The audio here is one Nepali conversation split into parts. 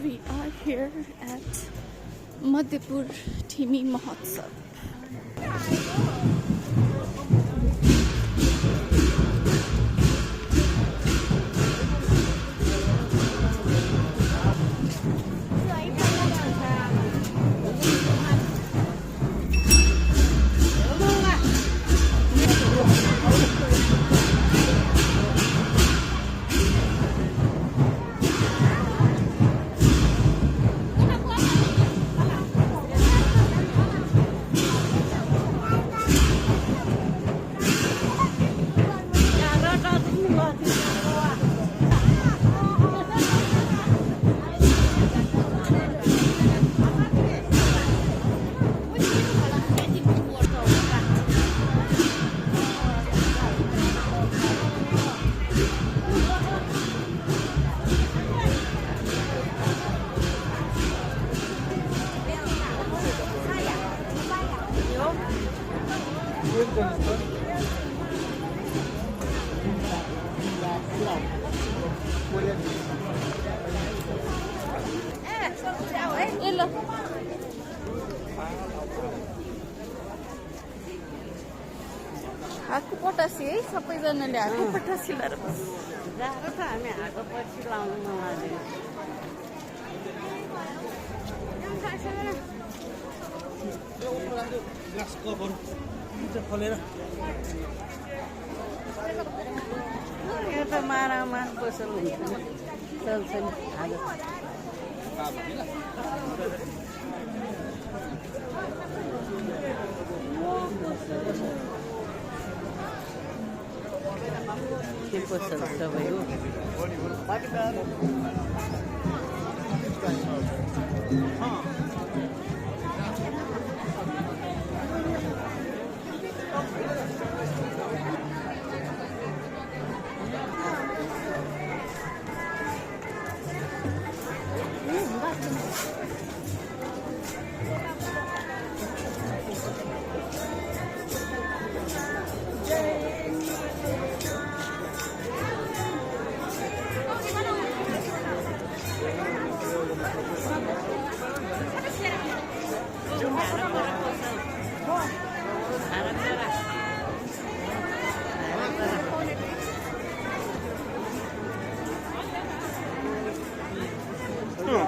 We are here at Madhepur Thimi Mahotsav. हातको पटासी है सबैजनाले हातको पटासी लाएर बस जाडो छ हामी हातको पछि लाउनु नलागे ग्लास कभर खोलेर यो त मारामा पसल हुन्छ चल्छ नि हालो के पसल सबै हो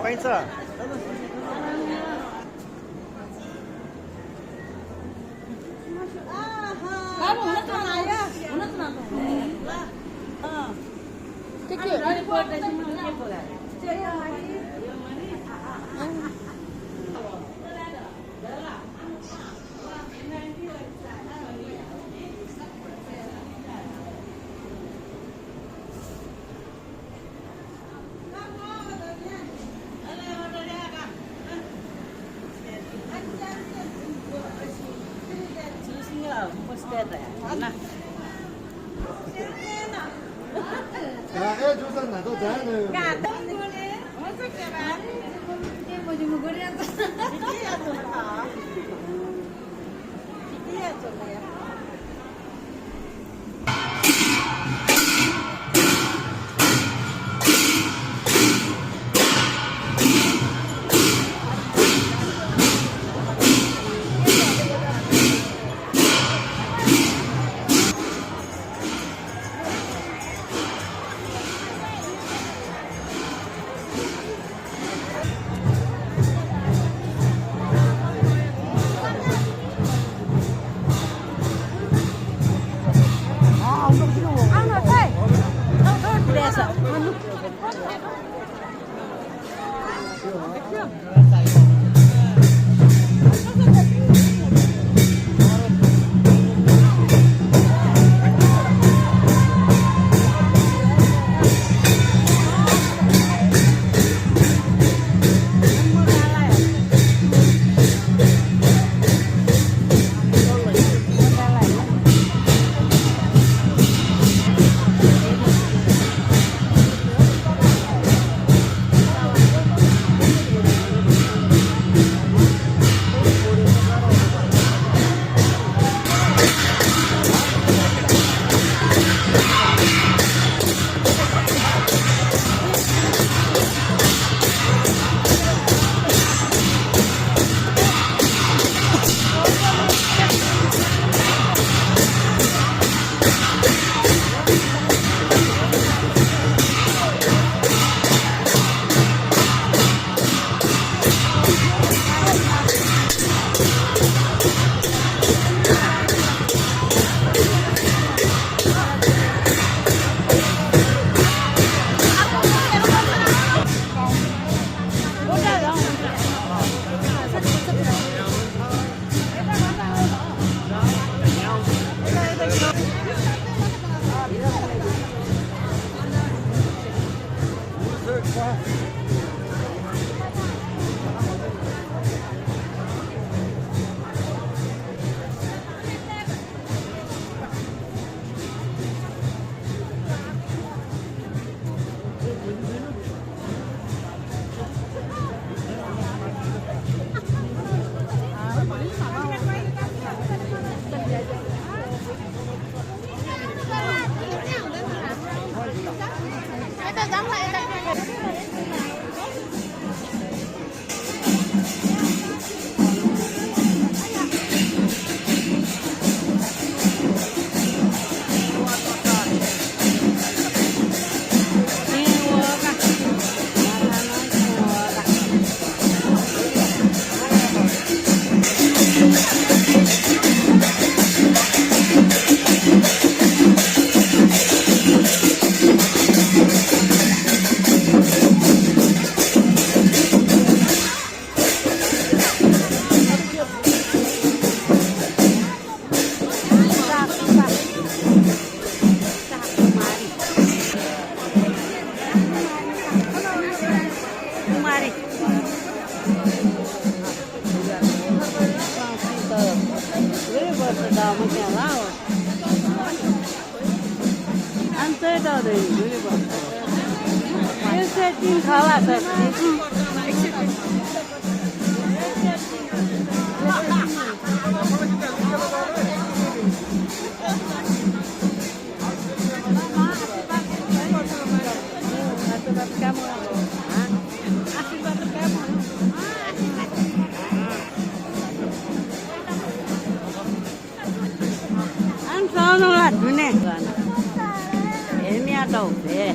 पाइन्छ 103 थला छ धुने हेर्ने आता हुँदै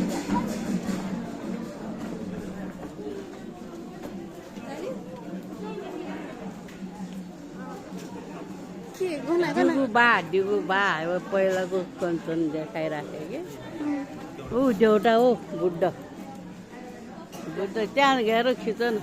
डिगुबा पहिलाको कञ्चन देखाइराख्यो कि ऊ देउटा हो बुद्ध त्यहाँ गएर खिच न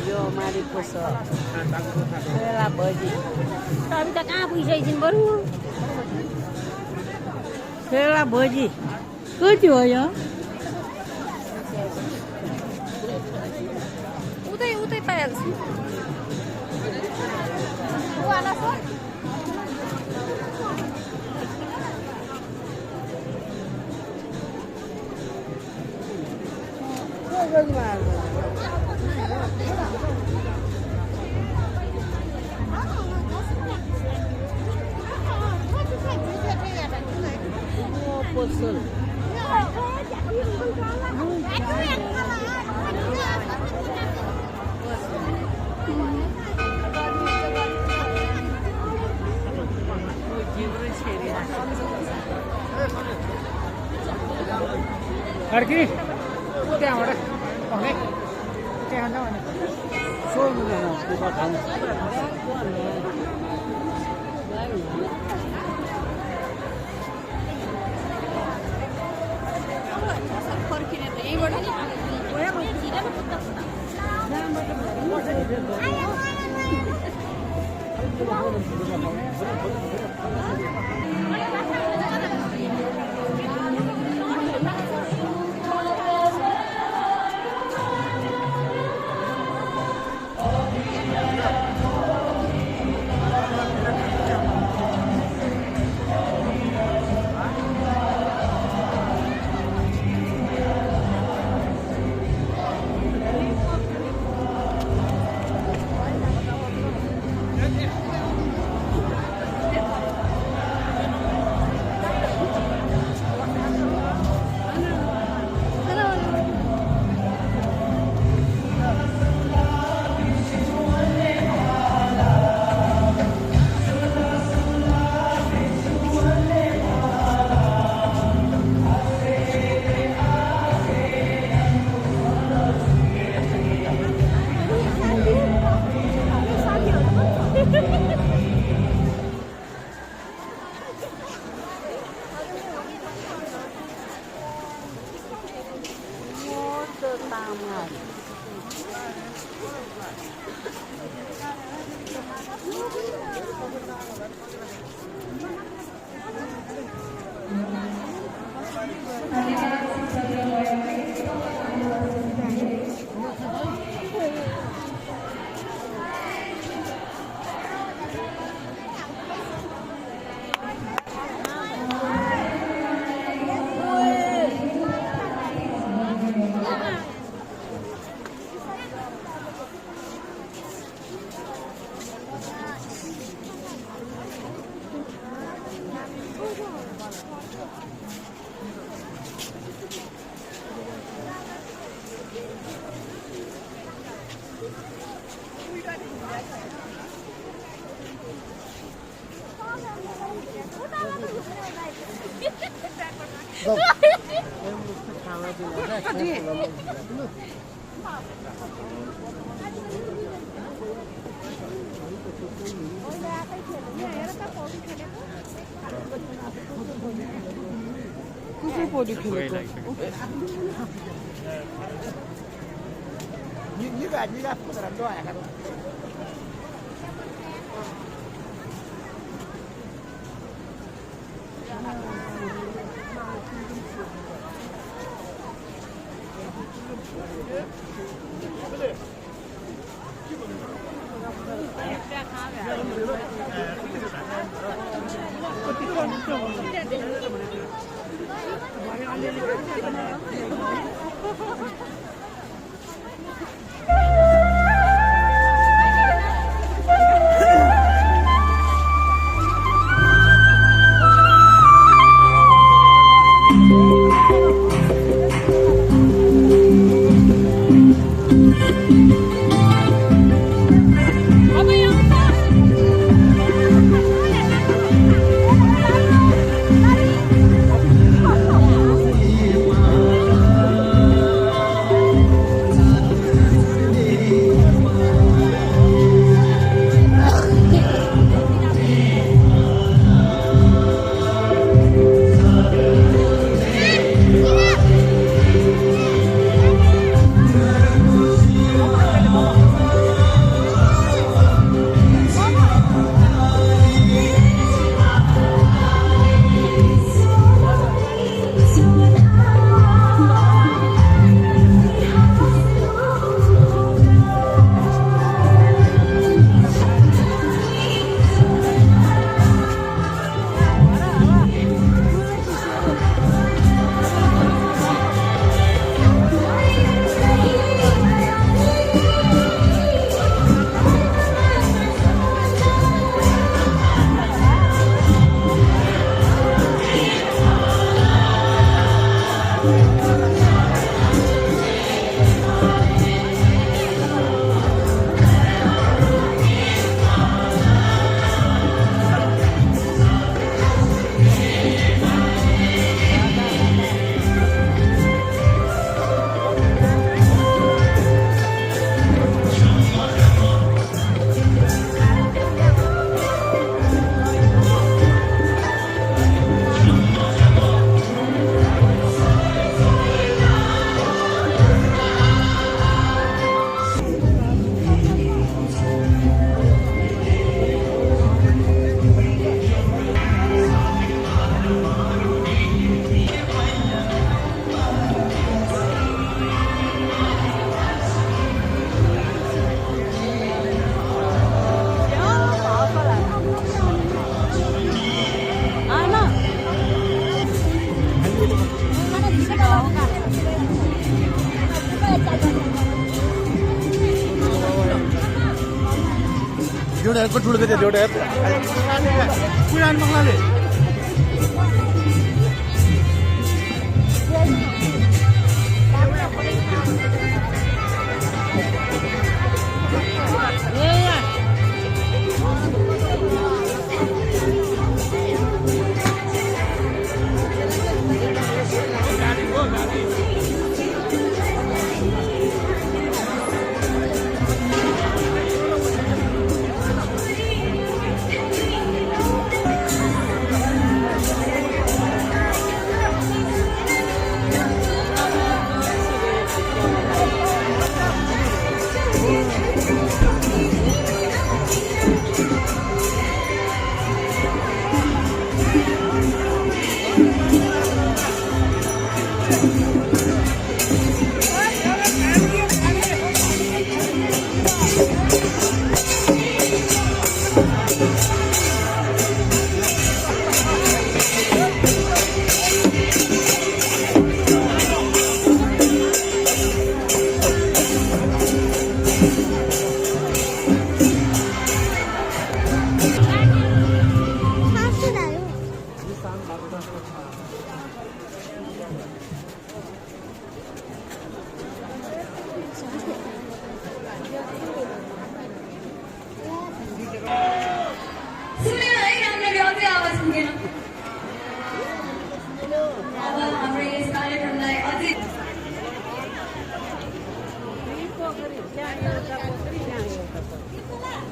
यो मारेको छ खेला भजी अभी त कहाँ पुगिसकेछन् बरु खेला भजी कति हो यो उतै उतै पाइहाल्छु पसल अर्की त्यहाँबाट ओके त्यहाँ जाऊ भने फर्किने त यहीँबाट नि कसरी पौडी खेलेको जेवढं आहे पण थोडं जेवढं आहे पुण्यात मगलाले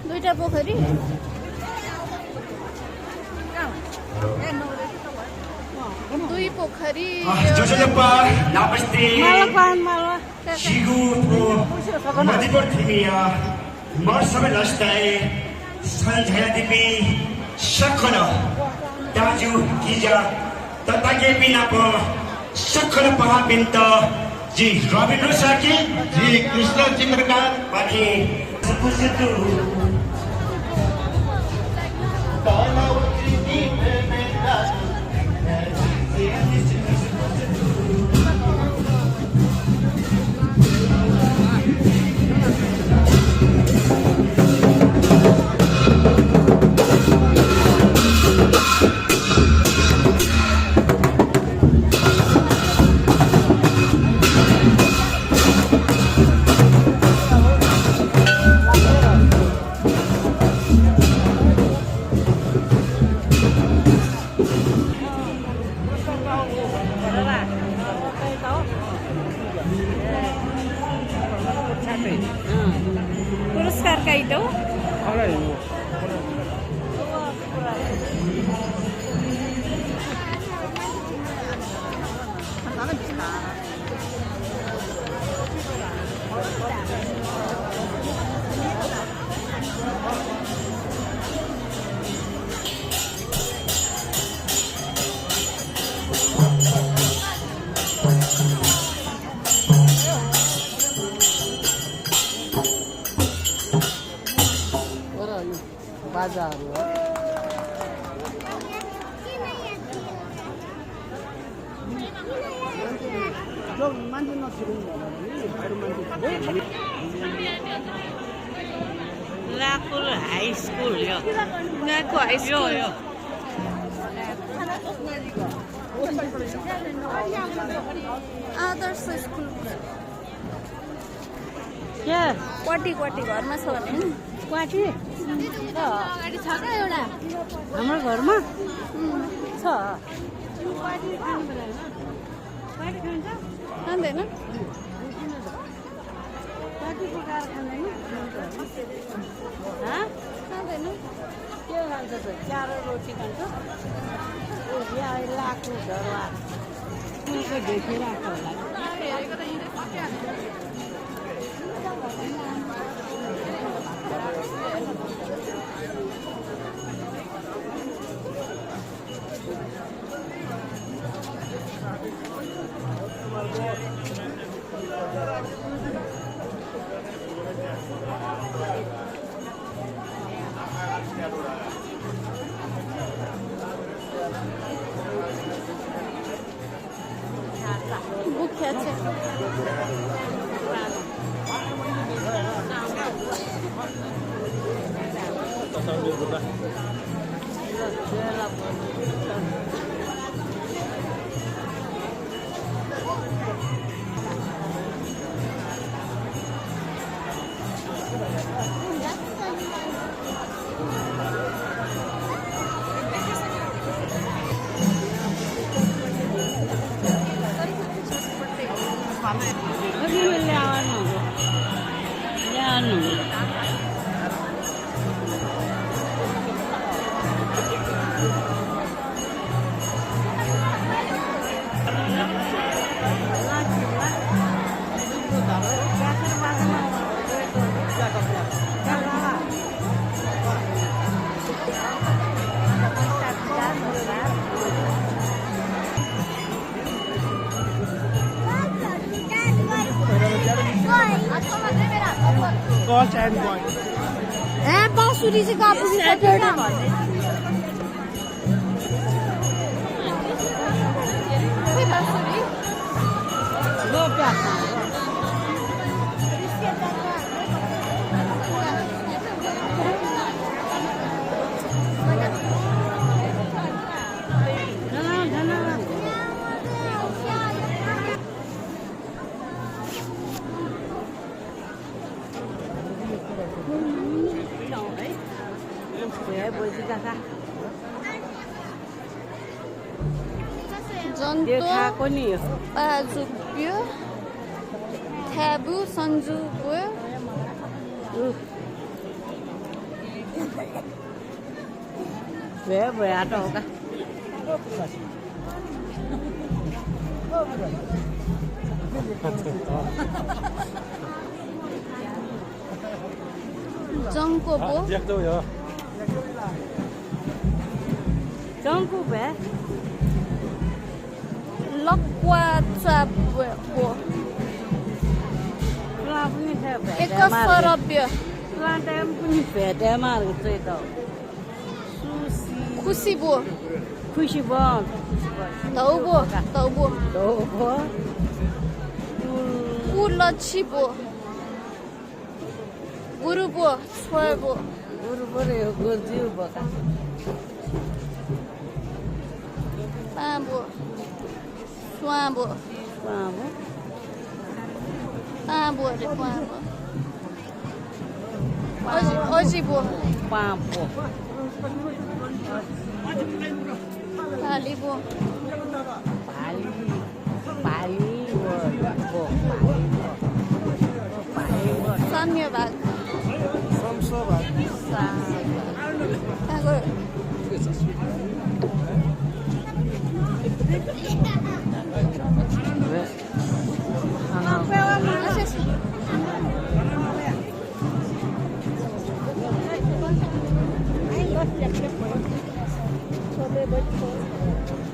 दुईटा पोखरी दुई पोखरी Jojolepa, Namaste, Shigupo, Madhipur Timia, Marsama Lastai, Sanjaya Devi, Shakana, Daju Gija, Tatake Pinapo, Shakana Pahabinta, Ji Rabindra Saki, Ji Krishna Chimrakar, Baki, Sapusitu. पुरस्कार काही तो बाजाहरू लाकुल हाई स्कुल यो यहाँको हाई स्कुल आदर्श स्कुल के क्वाटी घरमा छ भने नि क्वाटी अगाडि छ क्या एउटा हाम्रो घरमा छ खाँदैन खाँदैन के खान्छ त चारो रोटी खान्छ लाएको झरुवा स्कुलको ढेकेर आएको होला मुख्य छ Scotch and wine. बाँसुरी चाहिँ कहाँ पुगिसक्यो देखा को नि बाजुब्यो Tabu Sanju Boy. Về ăn đâu cả. Jongko Bo. Jak to jo. Jongko về. Lokwa Chab Bo. Làm cái theo về. Ekasarabya. Làm đem cũng về đem mà cái chơi đâu. Kusi Bo. Kushi bon. Tau Bo. Tau Bo. Đâu có. Ulachi Bo. Guru Bo. Swar Bo. Guru bore gurjiu baka. Pambo. Swambo. Vamos. Pambo de Pambo. Hoje Bo. Pampo. Pali Bo. Bali. Bali bo. Bali bo. Samyabag. Samsabak. Agora.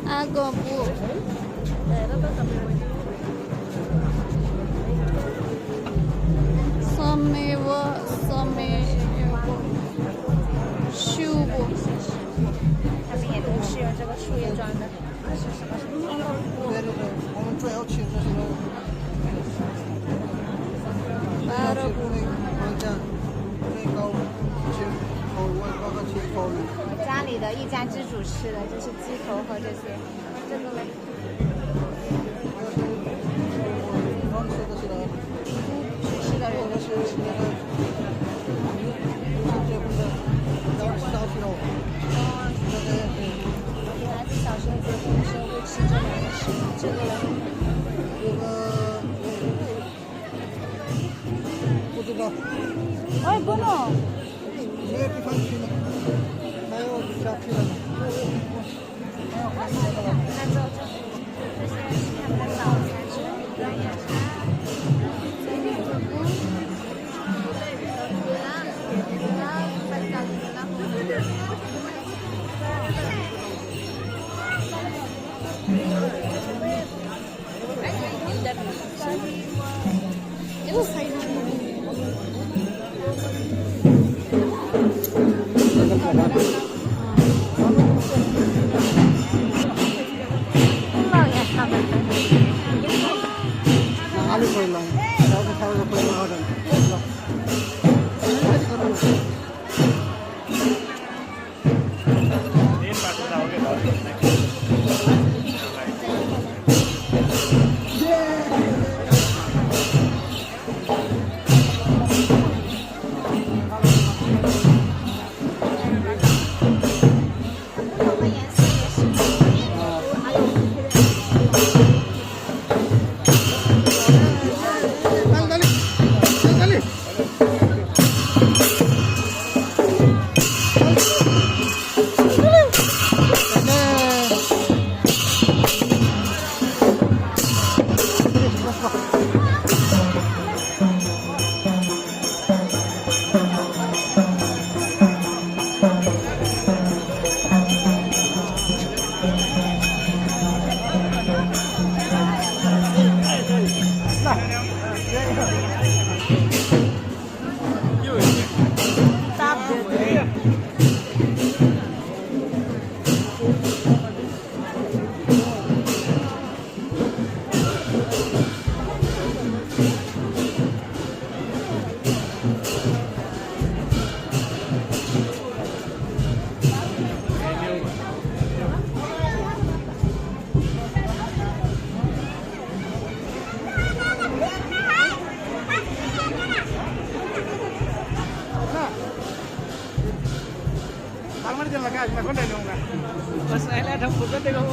Agobu. Samewa. Shubo. 他们也都是用这个树叶装的。我们主要吃的是Barabu. 家里的一家之主吃的就是鸡头和这些，这个嘞。去世的人的是那个。女孩子小时候结婚的时候会吃这个嘞。不知道。哎，不能。没有地方去了，还有下去了。那就这些是他们的早餐，是专业茶。哪里回来？要不他就回来了。Masalah ada bukan dengan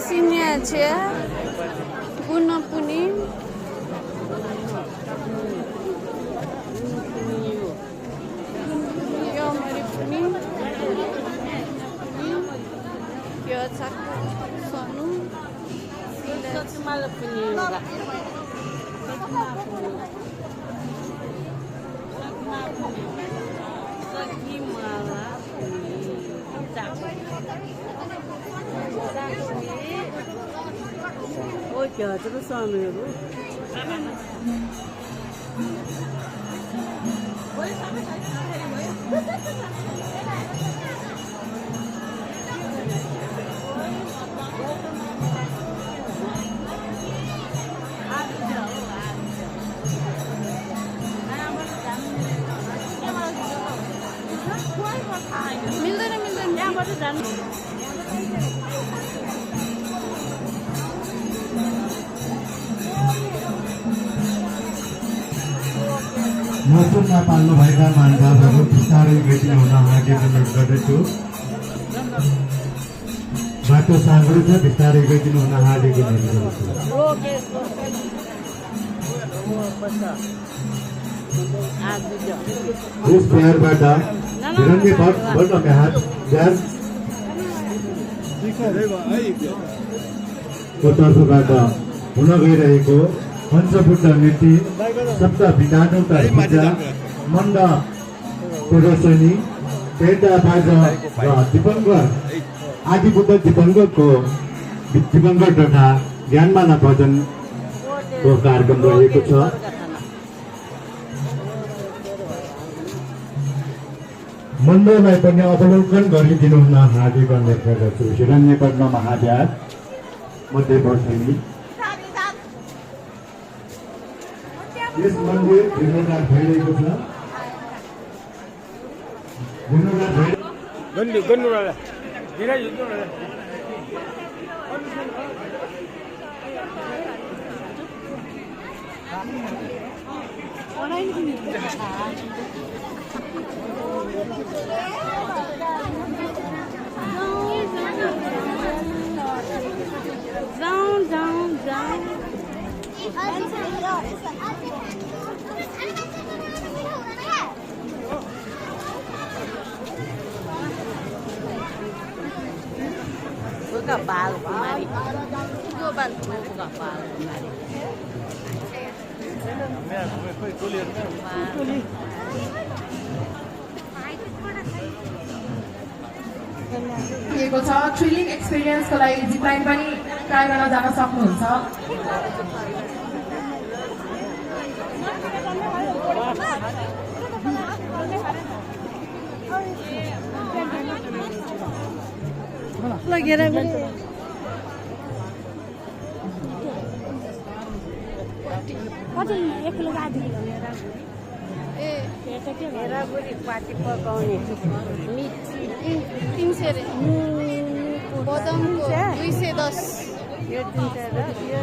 Siniace, Bunapuni, Yomaripuni, Yotsaka, Sonu, Ôi trời, tôi có xoa mì rồi. मौसममा पाल्नुभएका मानवहरू बिस्तारै भेटिनु हुन हार्दिक अनुरोध गर्दछु बाटो साँघुरो छ बिस्तारै गइदिनु हुन हार्दिक अनुरोध गर्दछु यस प्यारबाट हिरण्य बन्न म्याहात को तर्फबाट हुन गइरहेको पञ्चफुट नृत्य सप्त विधानौटा पूजा मण्डप प्रदर्शनी पेटा बाजा र दिपङ्कर आदिबुद्ध दिपङ्करको दिपङ्कर तथा ज्ञानमाला भजनको कार्यक्रम रहेको छ मण्डललाई पनि अवलोकन गरिदिनु हुन हार्दिक अनुरोध गर्दछु हिरण्यपद्म महाव्यास मध्यवर्ती यस मन्दिर जीर्णोद्धार भइरहेको छ Gopal Kumari. Gopal Kumari. दिएको छ थ्रिलिङ एक्सपिरियन्सको लागि जिपलाइन पनि ट्राई गर्न जान सक्नुहुन्छ लगेर मेरा बुढी पाटी पकाउने मिठी 300 रे बदमको 210 यो 300 र यो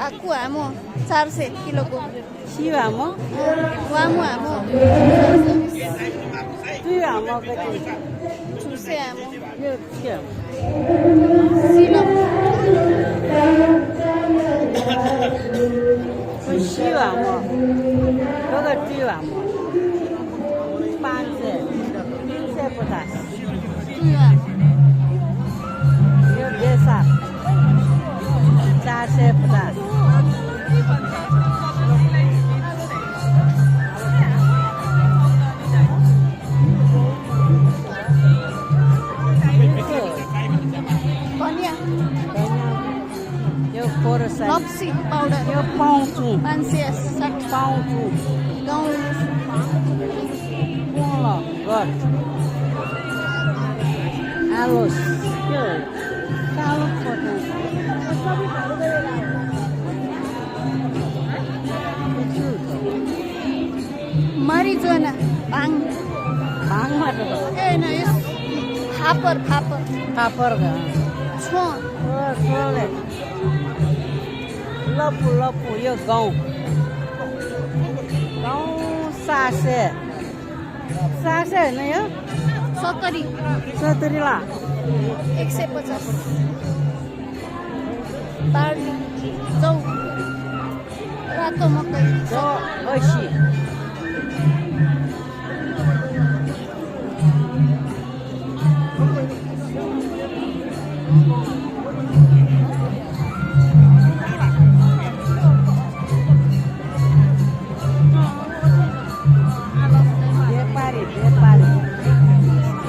आकु हामो 400 किलोको शिव हामो वामु हामो दुई हामो कति छुसे हामो यो के सिलम शिव हामो कगा दुई हामो 500 350 यो देसा 450 बनिया यो 400 लप्सी पाउडर यो पाउँछु 560 पाउँछु गाउँले ल गट आलोस यो कालो फोटो marijuana bang ए न यस फापर फापर फापर छो लपु लपु यो गाउँ सासे होइन यो 70 ला 150 बार्ली जौ रातो मकै 80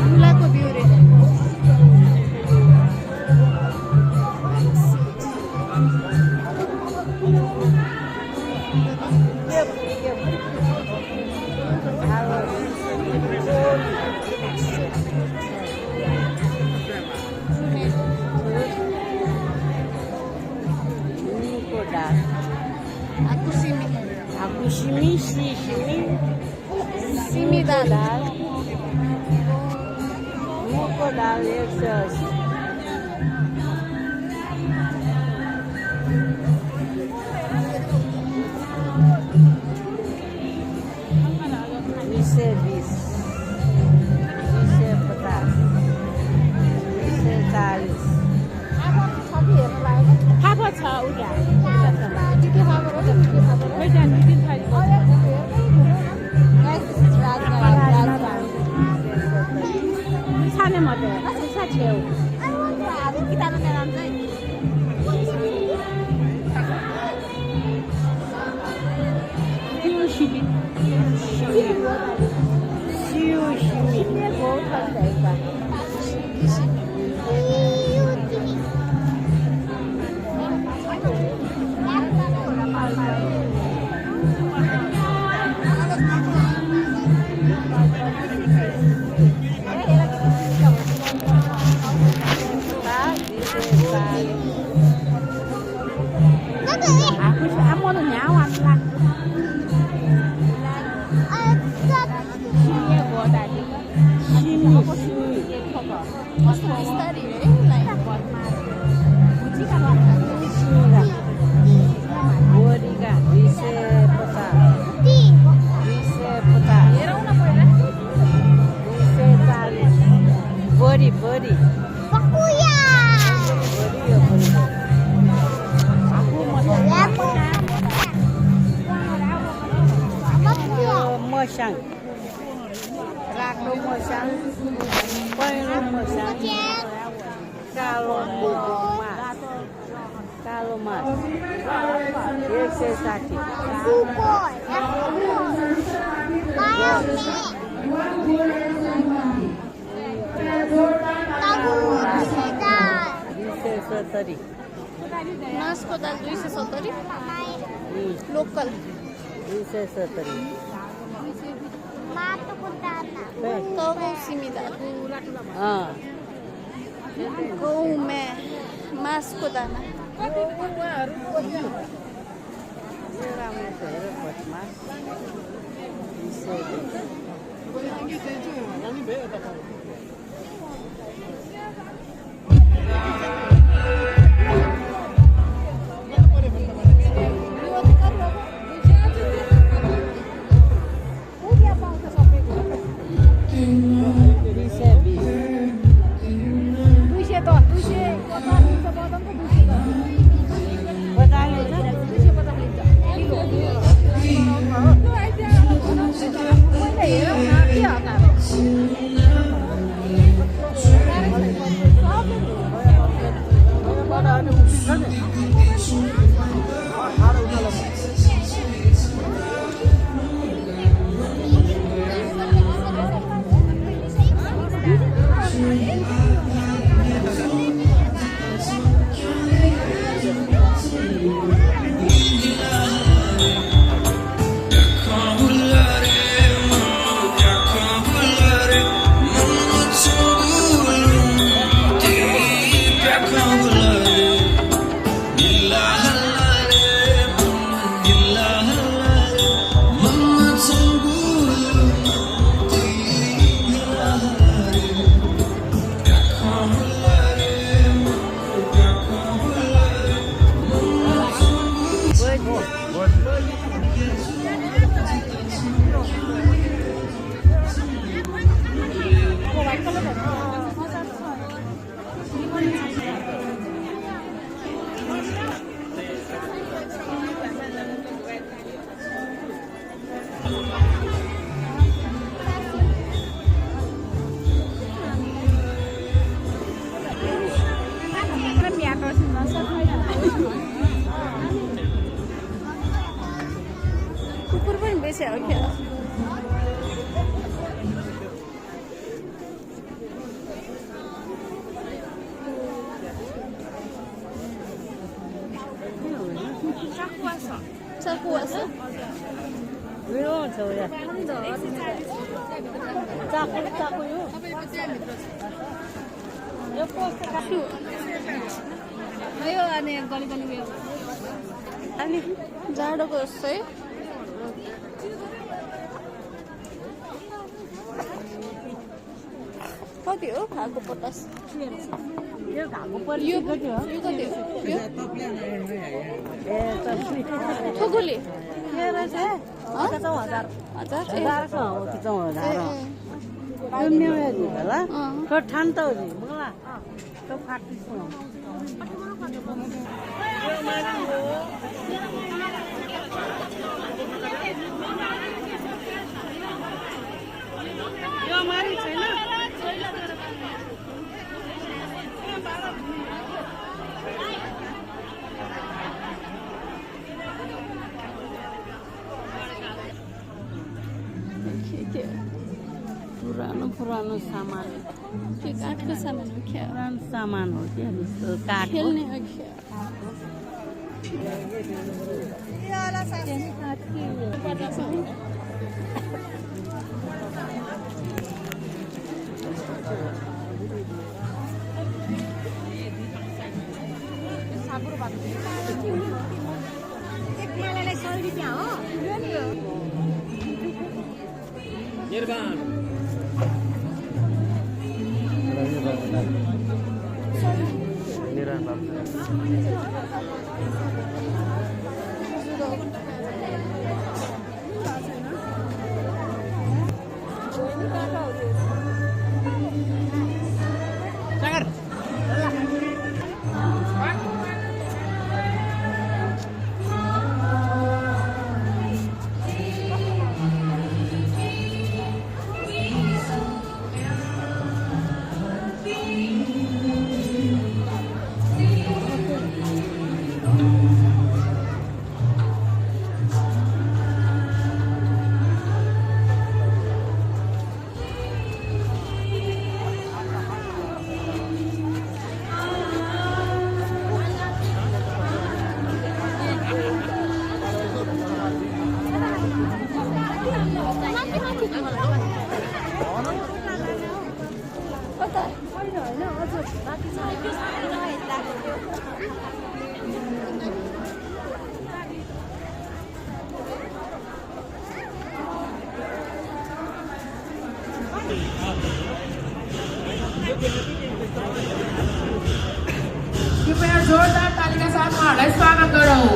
मुलाको बिउ रे सिमी दाल मुको दाल 180 फापर छ उता के फापर हो के जान दिन थाली साने मते अच्छा छेउ अब किताब में नाम चाहिँ सिमी बहुत अच्छा बडी मस्याङ रातो मस्याङ पहेँलो मस्याङ कालो मास 160 मासको दाल 270 लोकल 270 गहुँ सिमी दाल गहुँ मासको दाना 小条。这货是。没有抽呀。जाको यो यो पोस्ट काट्छु यो अनि गली गली उयो अनि जाडोको जस्तै कति हो खाएको पचास यो घाको पर्छ यो कति हो यो थुकुली मेरो चाहिँ 1000 可摊到的，没了，都发地上。要买的钱呢？ पुरानो सामान के काठको सामान हो क्या पुरानो सामान हो क्या काठ खेल्ने हो क्या एक मालालाई 100 रुपैयाँ हो निर्वाण कृपया जोरदार ताली का साथ उहाँहरूलाई स्वागत गरौँ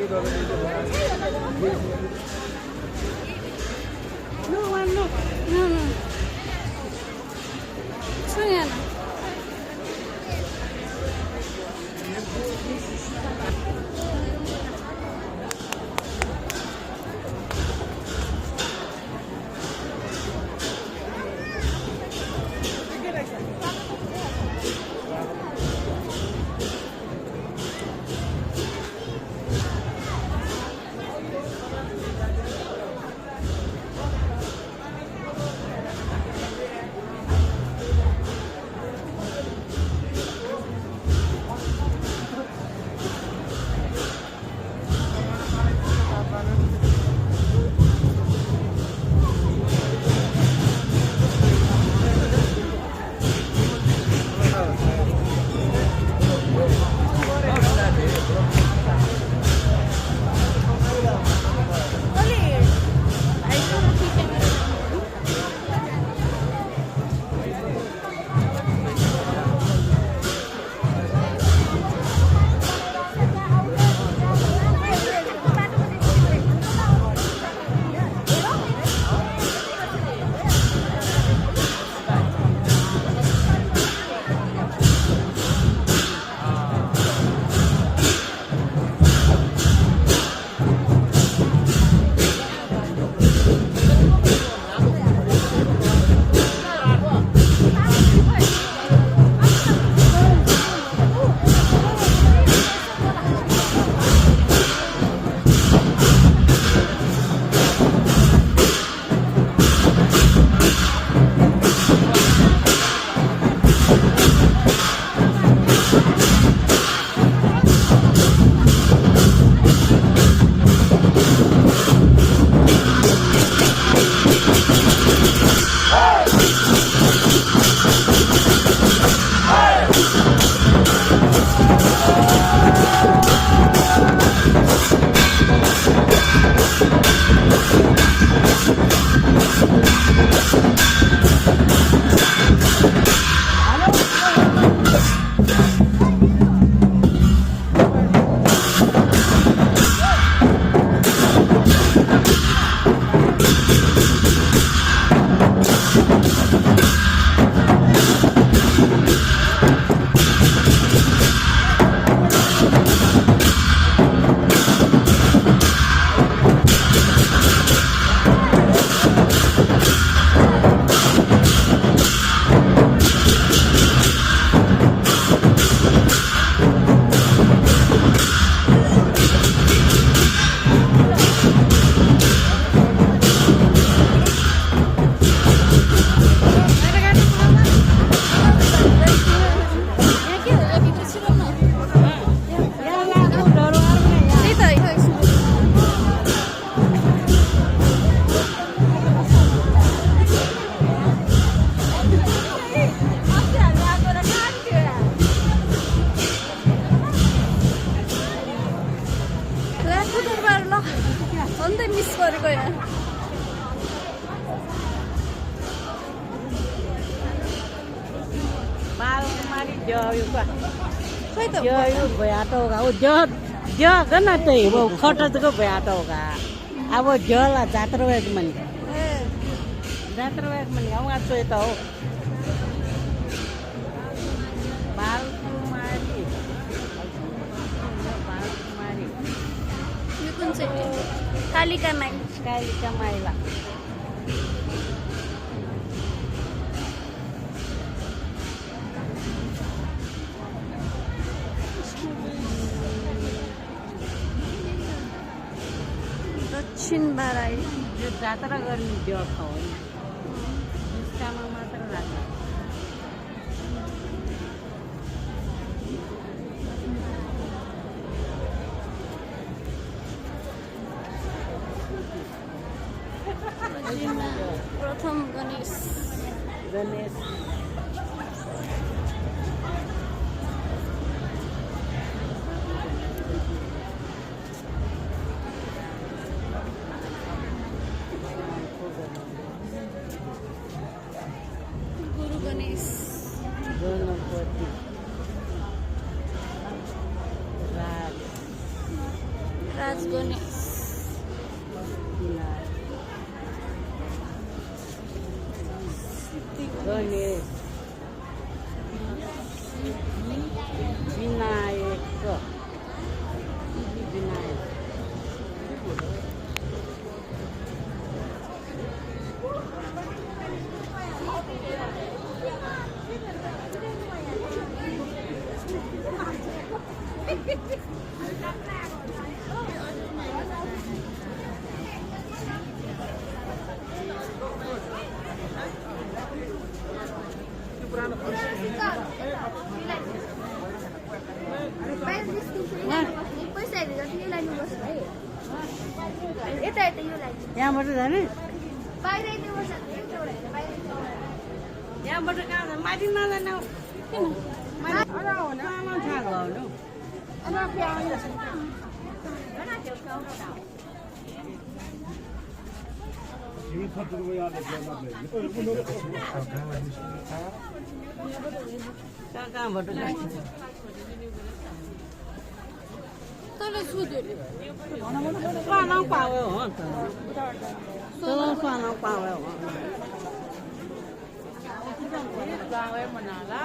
No. Suena. अन्त मिस गरेको यहाँ बालकुमारी जयुका खै त जयु भयाटो होगा वो ज गना तै वो खटत को भयाटो होगा अब जला जात्रा वेक मन जात्रा वेक मन गाउँ आ सोय त हो बालकुमारी यो कुन चाहिँ कालिका माइला दक्षिण बाराई यो जात्रा गर्ने त्यो ठाउँ होइन टिस्टामा मात्र राख्छ प्रथम गणेश गुरु गणेश गणपति राज गणेश गणेश विनायक विनायक यहाँबाट जाने यहाँबाट कहाँ जाने माथि नजाने कहाँबाट तर सुधुले पाना पावे हो त तर पाना पावे हो गावे मनाला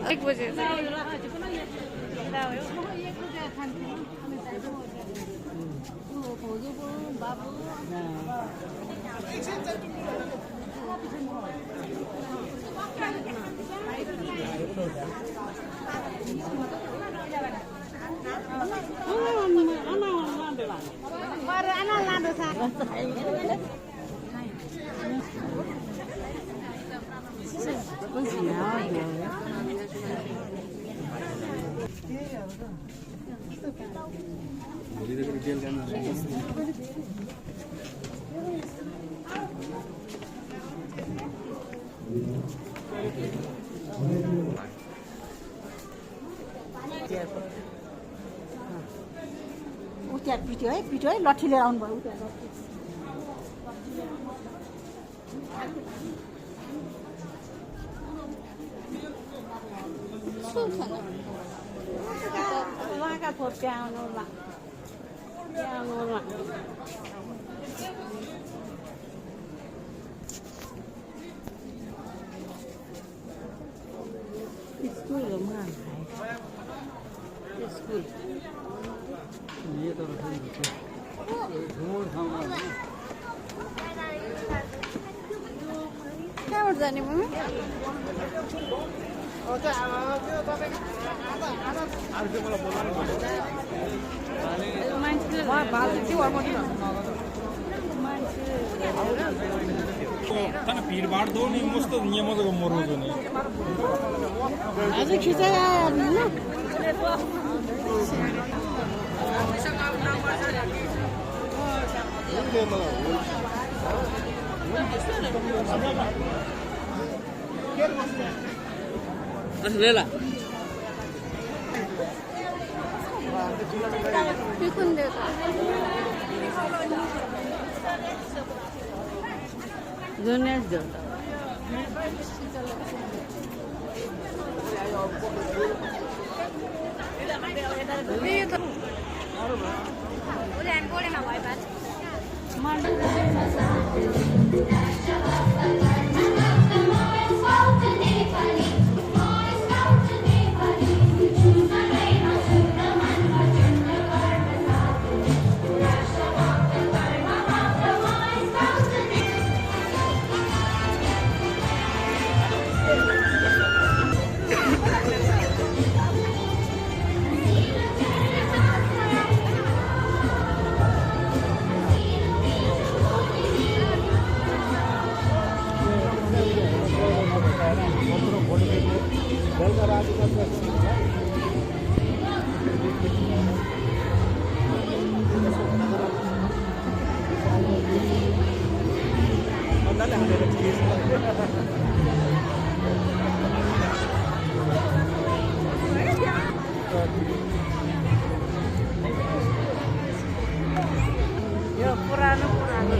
एक बजे त्यहाँ पिट्यो है लट्ठी लिएर आउनु भयो उहाँका थोक त्यहाँ आउनु स्कुलमा स्कुल कहाँबाट जाने मम्मी तन भिडभाड दो नि मस्त यहाँ मजाको मराउँछ नि आज खिचाइ आयो लेला पिकुन देऊ गणेश देऊ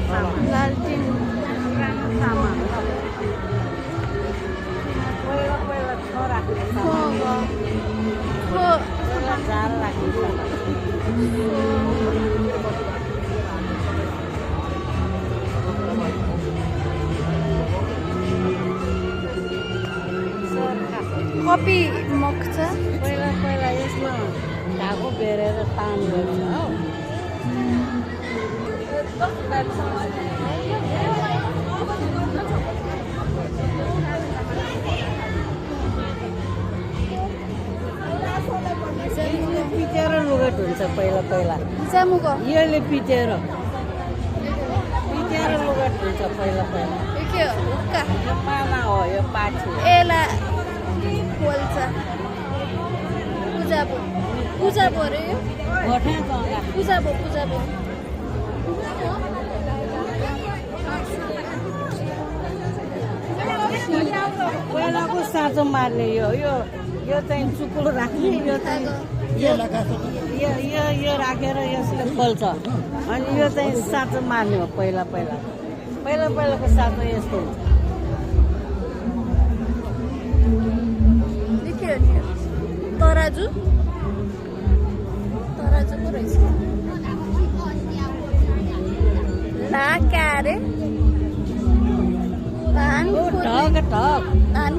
लालटिन पहिला छोराको जार राख्ने कपी मग छ पहिला यसमा धागो बेरेर तान गर्छ हौ पिटेर लुगट हुन्छ पहिला जामुको यसले पिटेर लुगट हुन्छ पहिला यो के हो हुक्का यो पाला हो यो पाठी एला बोल्छ पूजा रे यो गोठा जग्गा पूजा भो पहिलाको साँचो मार्ने यो चाहिँ चुकुलो राख्ने यो चाहिँ यो राखेर यसले खोल्छ अनि यो चाहिँ साँचो मार्ने हो पहिलाको साँचो यस्तो हुन्छ तराजु पो रहेछ लाकारे धान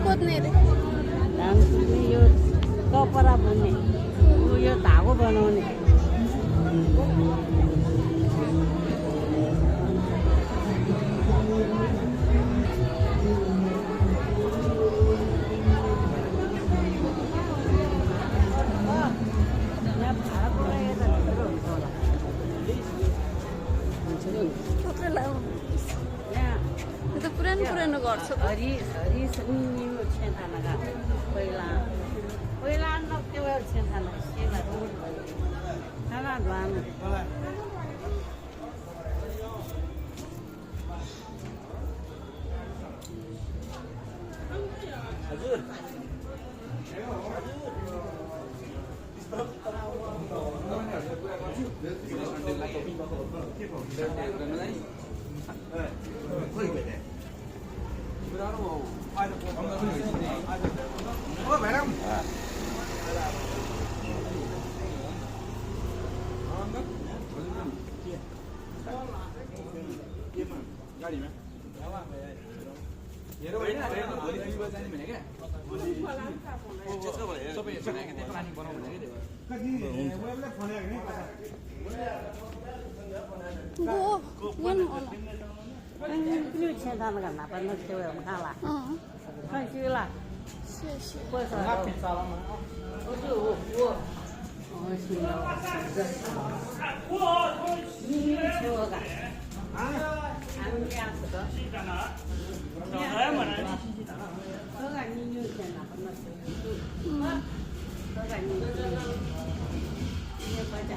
खोज्ने रे धान कुट्ने यो कपडा बुन्ने यो धागो बनाउने पुरानो घर छ हरि छेन्थाना पहिला त्यो छेन्थाना खाना ध्वानु छेन्थाना घरमा पनि त्यो खाला खाइला 谢谢。为啥？不是我行了，你请我干？俺们俩是个。我看你有钱了，不能吃。我看你不家。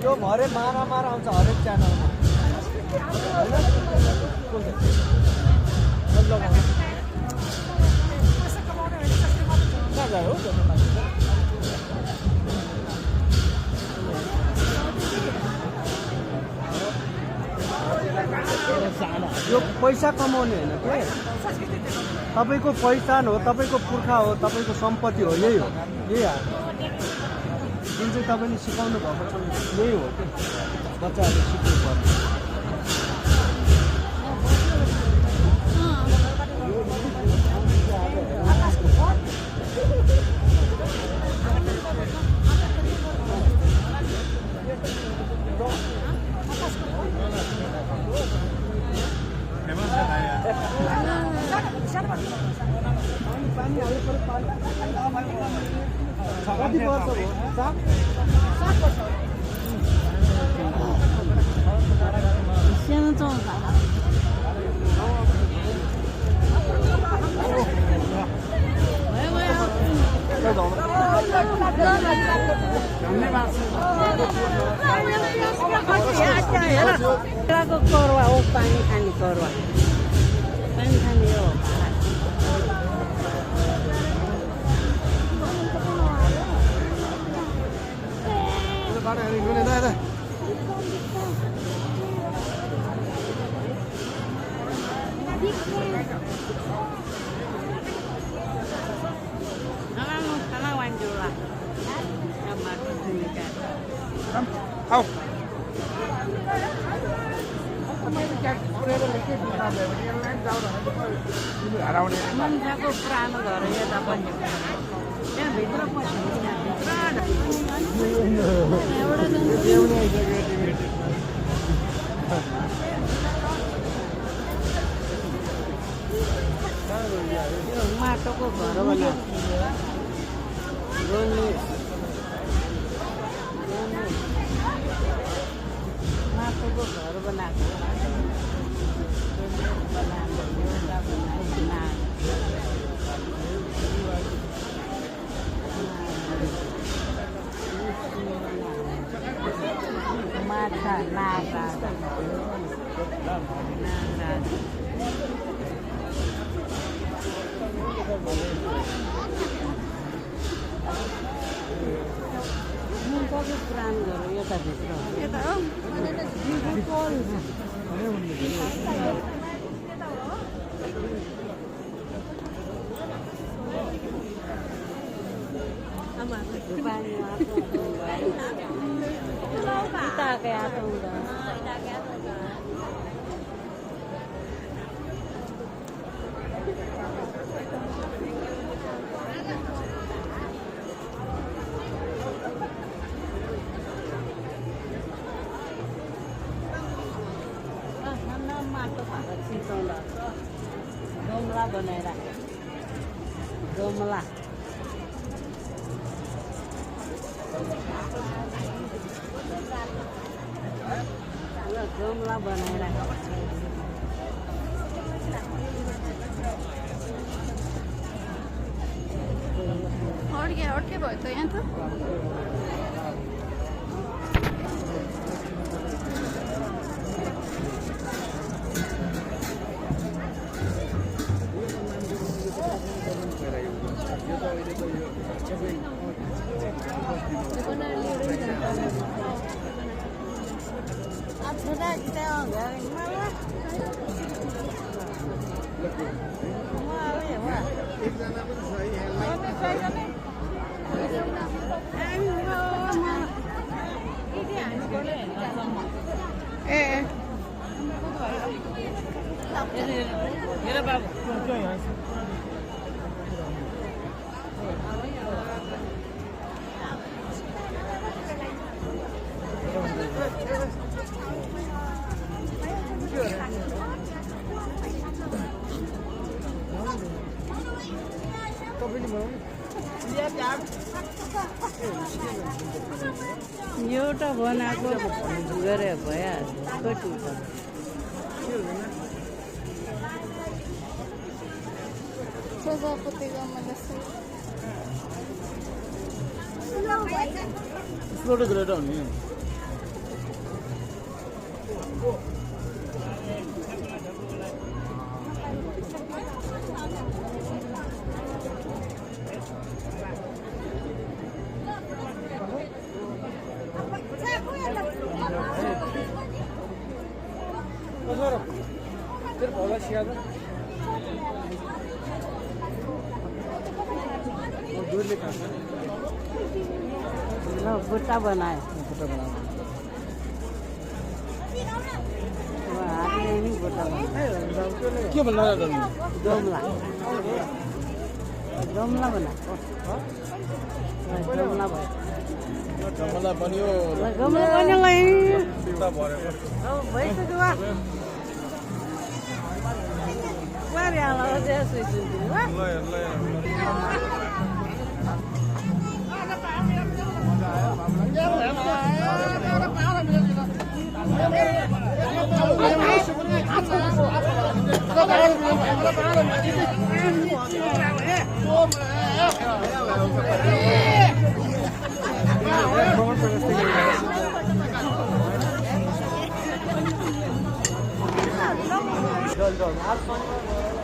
यो भरे मारा आउँछ हरेक च्यानलमा यो पैसा कमाउने होइन के तपाईँको पहिचान हो तपाईँको पुर्खा हो तपाईँको सम्पत्ति हो यही हो यही हो जुन चाहिँ तपाईँले सिकाउनु भएको छ यही हो कि बच्चाहरूले सिक्नु पर्छ कति वर्ष हो सानो छ करवा हो पानी खाने करवा पानी खाने हो मान्छेको पुरानो घर यता पनि त्यहाँभित्र माटोको घर माटोको घर बनाएको माछा नागा कति पुरानो घर यताभित्र गमला बनाएर गमला गमला बनाएर अर्कै भयो त यहाँ त एउटा बनाएको गरे भइहाल्छ कति प्रजापति गमला स्लोटो ग्रेटर हुने तेरे भोला सिया था और दूर लिखा बुट्टा बनाए के भन्नु गमला गमला बना गमला भयो जमला बन्यो गमला बन्यो सिता भरेको भइसक्यो जल